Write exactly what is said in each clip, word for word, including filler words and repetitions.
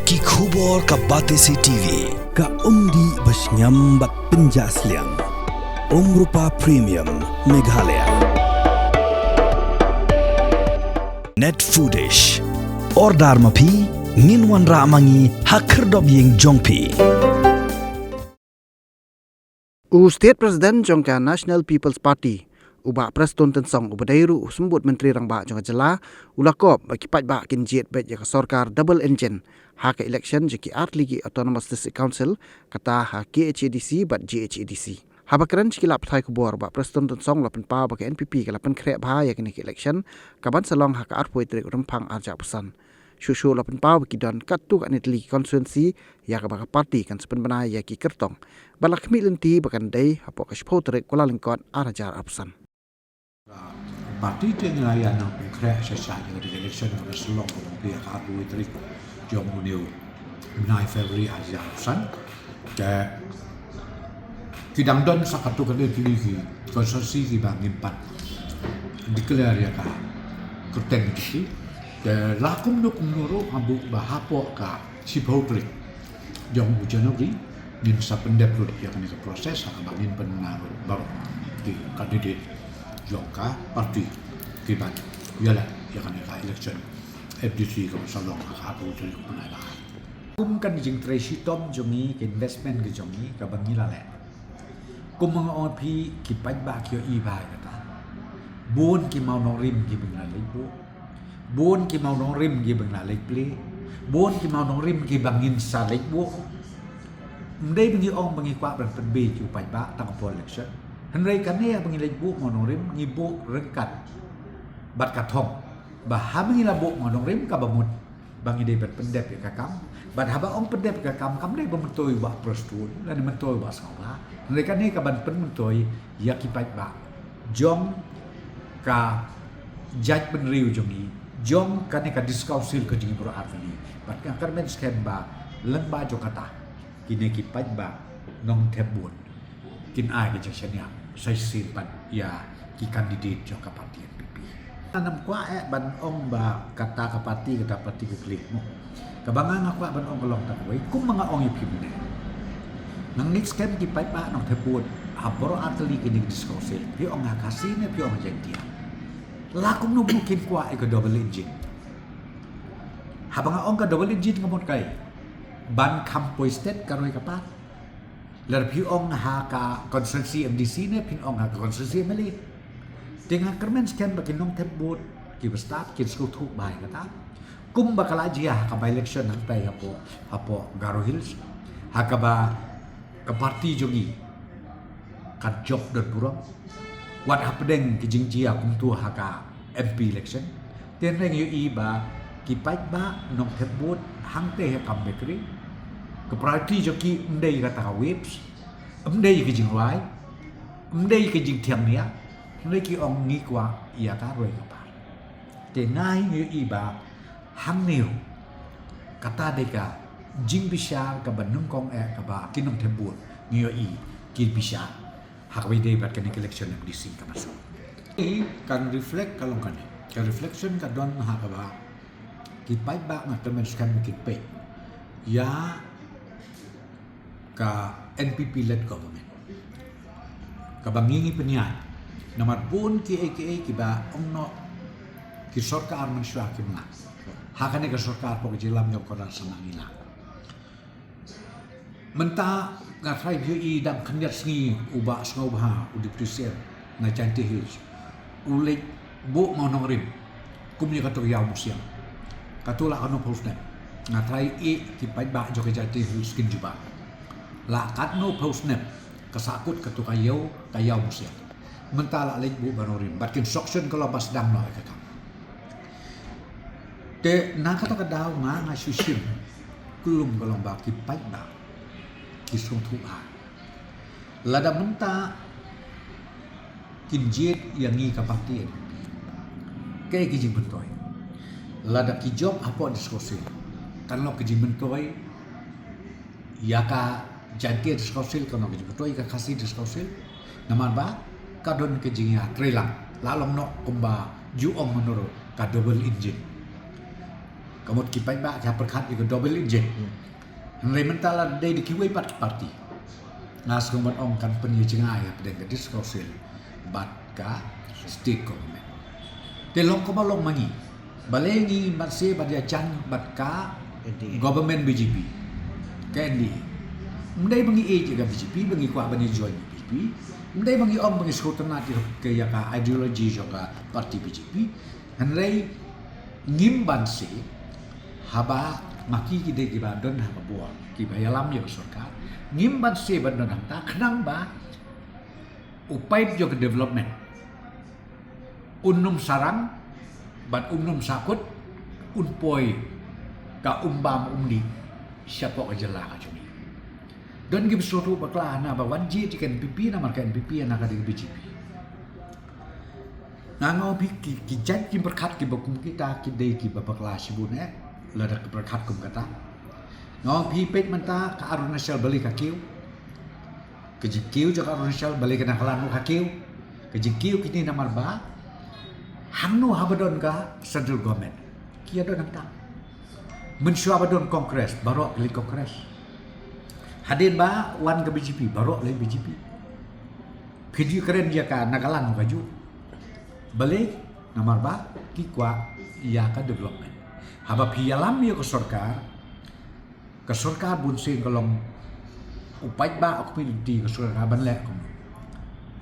Ki khubor ka Batesi T V. Ka umdih ba shngiam bad pynjah sliang. Umrupa Premium Meghalaya. Net Foodish. Order ma phi, ngin wanrah ma ngi ha khyrdop ïing jong phi. U State President jong ka National People's Party, u Bah Prestone Tynsong, uba dei ruh u Symbud Myntri Rangbah jong ka jylla, u la kop ba ki paidbah kin jied beit ïa ka sorkar double engine ha ka election jong ki artylli ki Autonomous District Council, kata ha K H A D C bad G H A D C. Haba kren sha ki lad pathai khubor, Bah Prestone Tynsong u la pynpaw ba ka N P P ka la pynkhreh bha ïa kane ka election, kaban sa long ha ka arphew tarik u Rymphang arhajar arphew san. Shuh shuh u la pynpaw ba ki don katto katne tylli ki constituency ïa kaba ka party kan sa pynbna ïa ki kyrtong. Bad la khmih lynti ba kan dei hapoh ka shiphew tarik Kyllalyngkot arhajar arphew san. Party te ngi la ïa nang pynkhreh sha sha ïa ka election kaba sa long kaba ïa ka arphew tarik jong une u bnai February arhajar arphew san. Te ki dang don sa katto katne tylli ki constituency kiba ngim pat declare ïa ka kyrteng jong ki. Te la kumno kumno ruh nga buh ba hapoh ka shiphew tarik jong u January ngin sa pyndep lut ïa kane ka process ha kaba ngin pynbna lut baroh ki candidate jong ka party kiban ïaleh ïa kane ka election F D C kaba sa long ha ka arphew tarik u bnai ba. Kum ka jingtrei shitom jong ngi, ka investment ka jong ngi kaba ngi la leh. Kum nga ong phi, ki paidbah ki ïohi bha ïa kata. Bun ki mawnongrim kiba ngi la leit buh. Bun ki mawnongrim kiba ngi la leit plie. Bun ki mawnongrim kiba ngin sa leit buh. Ym dei ba ngi ong ba ngi kwah ban pynbeit ïa u paidbah tang hapoh election. Hynrei kane ba ngi leit buh mawnongrim, ngi buh ryngkat bad ka thong ba haba ngi la buh mawnongrim kaba mut ba ngi dei ban pyndep ïa ka kam. Bad haba ong pyndep ïa ka kam, kam dei ba myntoi u Bah Prestone lane myntoi u Bah Sngewbha. Hynrei kane ka ban pynmyntoi ïa ki paidbah jong ka jaitbynriew jong ngi, jong kane ka District Council ka jong ngi baroh artylli. Bad nga kyrmen skhem ba lyngba jong kata, kine ki paidbah nongthep vote kin ai ka jingshaniah shisien pat ïa ki candidate jong ka party N P P. Ngam kwah eh ban ong ba kata ka party, kata party ka klik mo. Kaba nga, nga kwah ban ong ka long tang kawei, kum ba nga ong ïa phi mynne. Nang ngeit skhem ki paidbah nongthep vote ha baroh artylli kine ki District Council. Phi ong ha Khasi ne phi ong Jaintia. La kumno ba kin kwah ïa ka double engine. Haba nga ong ka double engine ka mut kaei? Ban kham poi stet ka roi ka par. Lada phi ong ha ka constituency M D C ne phin ong ha ka constituency M L A. Te nga kyrmen skhem ba ki nongthep vote kiba stad kin sngewthuh bha ïa kata. Kumba ka la jia ha ka by-election hangtai hapoh, hapoh Garo Hills, ha kaba ka party jong ngi kan jop don burom. Wat hapdeng ki jingjia kumta ha ka M P election, te ngi ïohi ba ki paidbah nongthep vote hangtai ha kam Mawkyrwat, ka priority jong ki ym dei kata ka whips, ym dei ka jingrwai, ym dei ka jingthiang nia, hynrei ki ong ngi kwah ïa ka roi ka par. Te ngi ïohi ba hangne ruh kata dei ka jingbishar kaba nyngkong eh kaba ki nongthep vote ngi ïohi ki bishar ha kaba ïadei bad kane ka election M D C kaba shu. Kan reflect ka long kane. Ka reflection ka don ha kaba ki paidbah, nga kyrmen skhem kin peit ïa ka N P P led government kaba ngi ngi pynïaid. Namar bun kiei kiei kiba ong noh ki sorkar mynshuwa kim lah. Ha kane ka sorkar hapoh ka jingïalam jong ka Conrad Sangma ngi lah. Mynta nga tharai phi ïohi dang khyndiat sngi u Bah Sngewbha, u Deputy C M na Jaintia Hills, u leit buh mawnongrim kum ïa kato ka Ïaw Musiang. Kato la katno phew snem. Nga tharai ïa ki paidbah jong ka Jaintia Hills kin jubab. La katno phew snem ka sahkut kato ka ïew, ka Ïaw Musiang. Mynta la leit buh mawnongrim bad construction ka long ba sdang noh ïa ka kam. Te na kata ka daw nga, nga shu shim klum ka long ba ki paidbah ki sngewthuh bha. Lada mynta kin jied ïa ngi ka party N P P, kaei ka jingmyntoi? Lada ki jop hapoh District Council, kan long ka jingmyntoi ïa ka Jaintia District Council, kan long ka jingmyntoi ïa ka Khasi District Council. Namar ba ka don ka jingïatreilang, la long noh kumba ju ong mynno ruh ka double engine. Ka mut ki paidbah ki hap pyrkhat ïa ka double engine. Hynrei mynta la dei da kiwei pat ki party. Nga sngewbha ban ong kan pynïajngai hapdeng ka District Council bad ka state government. Te long kumba long ma ngi. Balei ngi ngim banse ban ïajan bad ka government B J P, ka N D A. Ym dei ba ngi ïeit ïa ka B J P, ba ngi kwah ban ïa join B J P. Ym dei ba ngi ong ba ngi sngewtynnat ïa ka ideology jong ka party B J P. Hynrei ngim banse haba ma ki ki dei kiba don ha ka bor, kiba ïalam ïa ka sorkar. Ngim banse ban don hangta khnang ba u paip jong ka development un ym sarang bad un ym sahkut, un poi ka umbam umdih shapoh ka jylla ka jong ngi. Don kiba sngewthuh bakla hana ba wan jied ïa ka N P P namar ka N P P hana ka dei ka B J P. Nga ong phi ki, ki jait ki pyrkhat kiba kum kita ki dei kiba bakla shibun eh, lada ki pyrkhat kum kata. Nga ong phi peit mynta ka Arunachal balei ka kiew. Ka jingkiew jong ka Arunachal balei ka Nagaland ruh ka kiew. Ka jingkiew kine namar ba hangno haba don ka central government ki ïa don hangta. Mynshuwa ba don Congress, baroh ki leit Congress. Hadien ba wan ka B J P, baroh leit B J P. Phi ju kren ïa ka Nagaland ka ju. Balei, namar ba ki kwah ïa ka development. Haba phi ïalam ïa ka sorkar, ka sorkar bunsien ka long u paidbah, u community, ka sorkar ban leh kumno.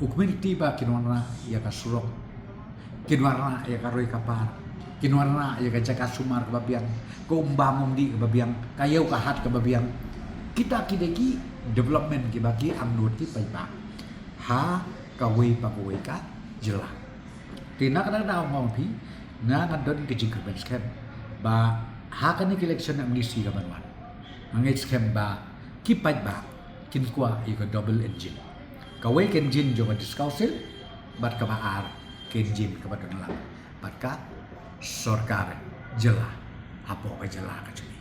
U community ba kin wanrah ïa ka surok, kin wanrah ïa ka roi ka par, kin wanrah ïa ka jaka sumar kaba biang, ka umbam umdih kaba biang, ka ïew ka hat kaba biang. Kita ki dei ki development kiba ki angnud ki paidbah ha kawei pa kawei ka jylla. Te na kata ka daw nga ong phi, nga nga don ka jingkyrmen skhem ba ha kane ka election M D C kaban wan, nga ngeit skhem ba ki paidbah kin kwah ïa ka double engine. Kawei ka engine jong ka District Council bad kaba ar ka engine kaba don lang bad ka sorkar jylla hapoh ka jylla ka jong ngi.